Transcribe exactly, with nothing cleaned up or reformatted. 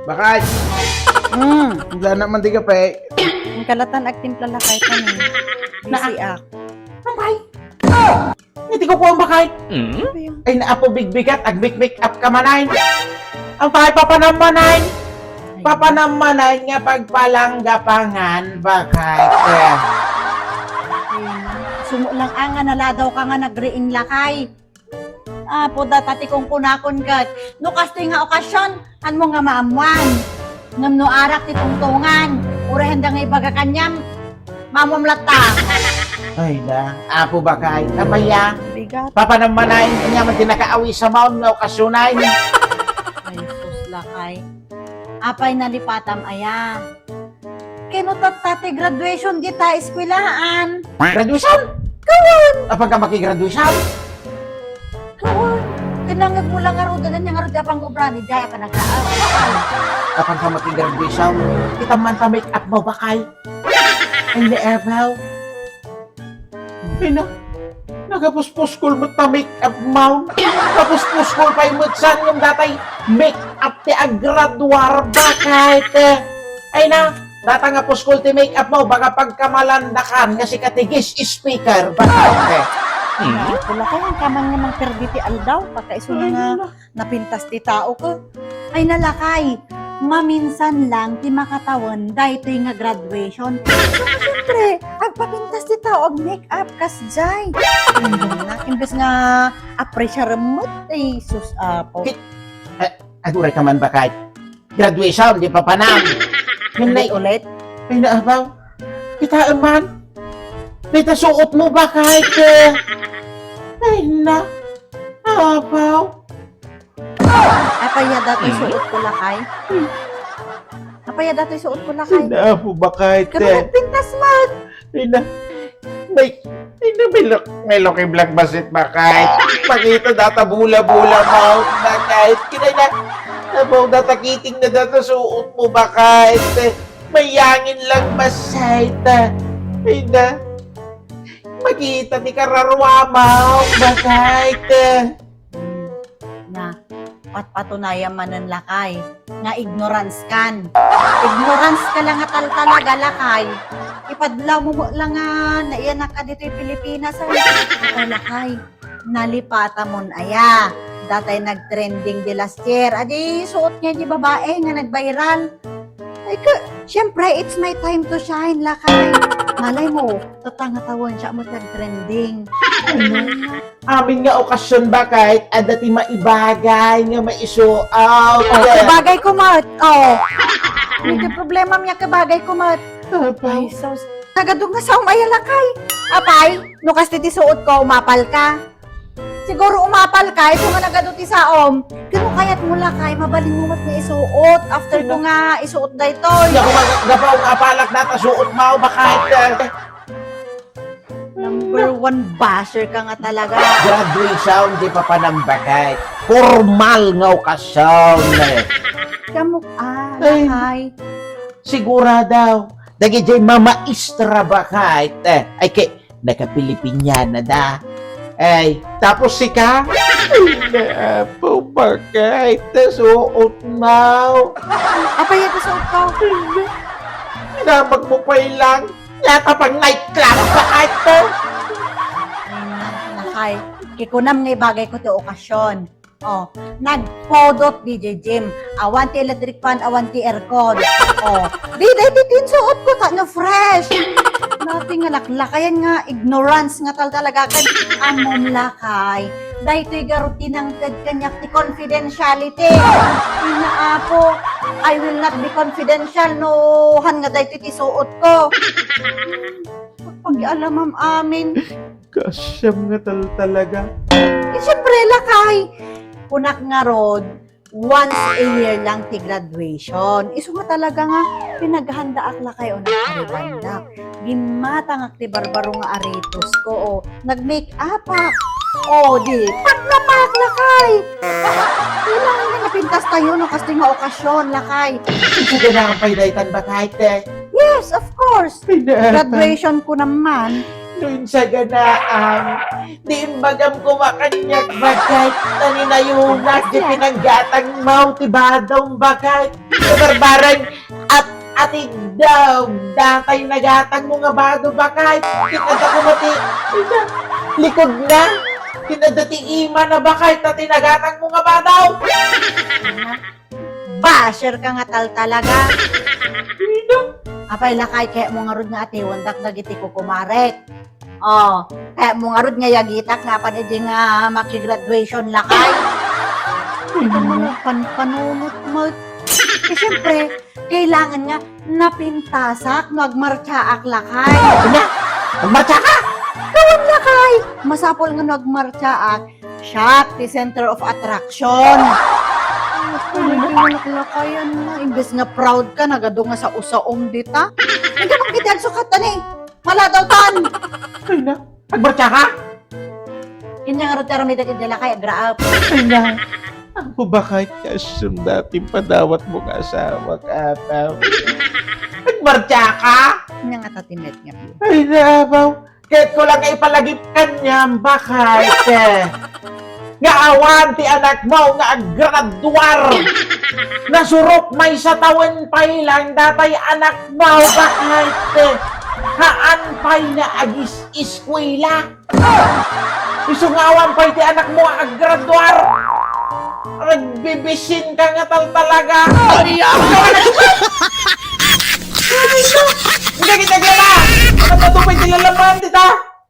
Bakay! Mm. Wala naman di kape. Ang kalatan agtimpla lakay kami. Busy ak. Bakay! Ngiti ko po ang bakay. Ay, naapo bigbigat, agmik-make up ka manay. Ang bakay, papanam manay. Papanam manay nga pagpalangga pangan, bakay. Sumo lang anga naladaw ka nga nagriing lakay. Apo, data ti kunkunakon ket no kastoy nga okasyon, anmo nga maammuan. Ngem no arak ti tungtongan, uray handa nga ibaga kaniam, maammuam latta. Ay na, apo bakay, apay ya? Bigat. Papanam manay, ania man ti nakaawis a maon nga okasyonen. Ay, sus, lakay. Apay nalipatam aya? Kano tatta ti graduation dita eskwelaan? Graduation? Kawan! Apang ka makigraduation? Kawan! Kinangag mo lang nga rudan niya nga rudan pang obra ni Jaya ka nagdaan. Apang ka makigraduation? Kita man ta make up mo bakay? Hindi ebaw. Ina, nagapuspuskol met ta make up mo. Napuspuskol pay met saan yung datay make up ti aggraduar bakay te. Ay na, data nga puskol ti make up mo, baka pagkamalandakan nga sika ti guest speaker bakay te. Wala kayang kaman nga mangperdi ti aldaw, pagkaiso nga napintas ti tao ko. Ay nalakay, maminsan lang ti makatawen daytoy nga graduation. Siyempre, agpapintas ti tao, ag-make up, kasjay. Imbes nga appreciate met, ay sus, apo. Ki-, eh, aguray ka man bakay. Graduation, di pa panam. Ulit, ulit. Ay naabaw. Kita man. Dita suot mo bakay te. Ay na. Abaw. Apay ya datoy suot ko lakay? Apay ya datoy suot ko lakay? Sinapo bakay te? Kami nagpintas man. Ina, may, ina, may lok, may loki black basit bakay. Makita data bula-bula mo bakay. Kinay na, nabaw data kiting na data suot mo bakay te. May yangin lang masay ta. Ina, makita ti kararua mo bakay te. Na, patpatunayam manen lakay nga ignorance kan. Ignorance ka lang nga taltalaga lakay. Ipadlaw mo mo lang nga naiyanak ka ditoy Pilipinas, ay. Ito lakay, nalipatamon aya. Datay nagtrending di last year. Adi suot nga di babae nga nagviral. Ay ka, syempre, it's my time to shine, lakay. Malay mo, tatangatawen siya mo trending. Amin nga okasyon bakay, adda ti maibagay nga maisuot. Oh, kabagay ko, Mat. Oh. May problema niya, kabagay ko, Mat. Ay, sus. Nagadog nga sa umaya, lakay. Apay, no kasti ti suot ko, umapal ka. Siguro umapal ka, isu nga nagadu ti saom. Kano kayat mo lakay, mabalin mo met nga isuot after ko nga isuot daytoy. Di ako mag-, gapaw nga apalak data suot mo, bakay. Number one basher ka nga talaga. Graduation, di pa panambakay. Formal nga okasyon, eh. Kamuk-, ah, ay, lakay. Sigurado. Dagiti mamaestra bakay, eh. Ay, kay, naka-Filipiniana da. Ay, tapos sika? Ay, naapo, bakay, ta suot mo. Apay, ito suot ko? Inamag mo pa ilang, yata pang nightclub, bakay, ta? Ay, na, lakay. Kikunam nga ibagay ko ti okasyon. Oh, nagpudot D J Jim. Awan ti electric fan, awan ti aircon. Oh, di, di, di, tinsuot ko ta no fresh. Nothing nga laklakayan nga ignorance nga tal talaga kan amom lakay. Daytoy garud tinangted kaniak ti confidentiality. Ina apo, I will not be confidential no han nga daytoy ti suot ko. Pag-alamam amin. Kasyam nga tal talaga. Eh, siyempre, lakay. Kunak ngarud, once a year lang ti graduation. Isu nga talaga nga pinaghandaak lakay o nagkaribandak. Gimmatangak ti barbaro nga aritos ko o nag-make up ak. O, di, pagnapak lakay. Kailangan nga napintas tayo no kastoy nga okasyon lakay. Sige na ang pay daytan bakay, te. Yes, of course. Pina- Graduation ko naman. Saganaam, di imbagam koma kaniak, baket, ta ni nayunas ti pinanggatangmo ti badom, baket. Kabarbareng, at atigdaw, datay nagatangmo nga bado, baket. Ket adda koma ti, ida, likod na. Ket adda ti ima na, baket, ta ti nagatangmo nga bado. Basher ka nga tal talaga. Apay, lakay, kayatmo ngarud nga atiwendak dagiti kukumarek. Oh, kayatmo ngarud nga yagitak nga apan idi nga makigraduation, lakay. Ikaw man nagpanpanunot met. Eh, siyempre, kailangan nga napintasak no agmartsaak, lakay. Ina, agmartsa ka? Kawan, lakay. Masapul nga no agmartsaak, siak ti center of attraction. Ano ti nalaklakayan na? Imbes nga proud ka, nagadu nga sao-saom dita. Nagapang kiti agsukat, ani? Maladaw tan! Ay na, agmartsa ka? Inya nga rutero mi dagiti lakay, agraap. Ay na, ang baket, kasum dati padawat mo nga asawa, kataw. Agmartsa ka? Inya nga tatimet nga. Ay na, abaw. Ket ko lang nga ipalagip kaniam, baket. Nga awan ti anakmo nga aggraduar. Nasurok maysa tawen pay lang datay anakmo, baket. Haan pay nga agis-eskuela. Isu nga awan pay ti anakmo nga aggraduar. Nagbibisin ka nga tal talaga. Ay, ah! Hindi kita gala. Ano to pay ti lalaman, tita?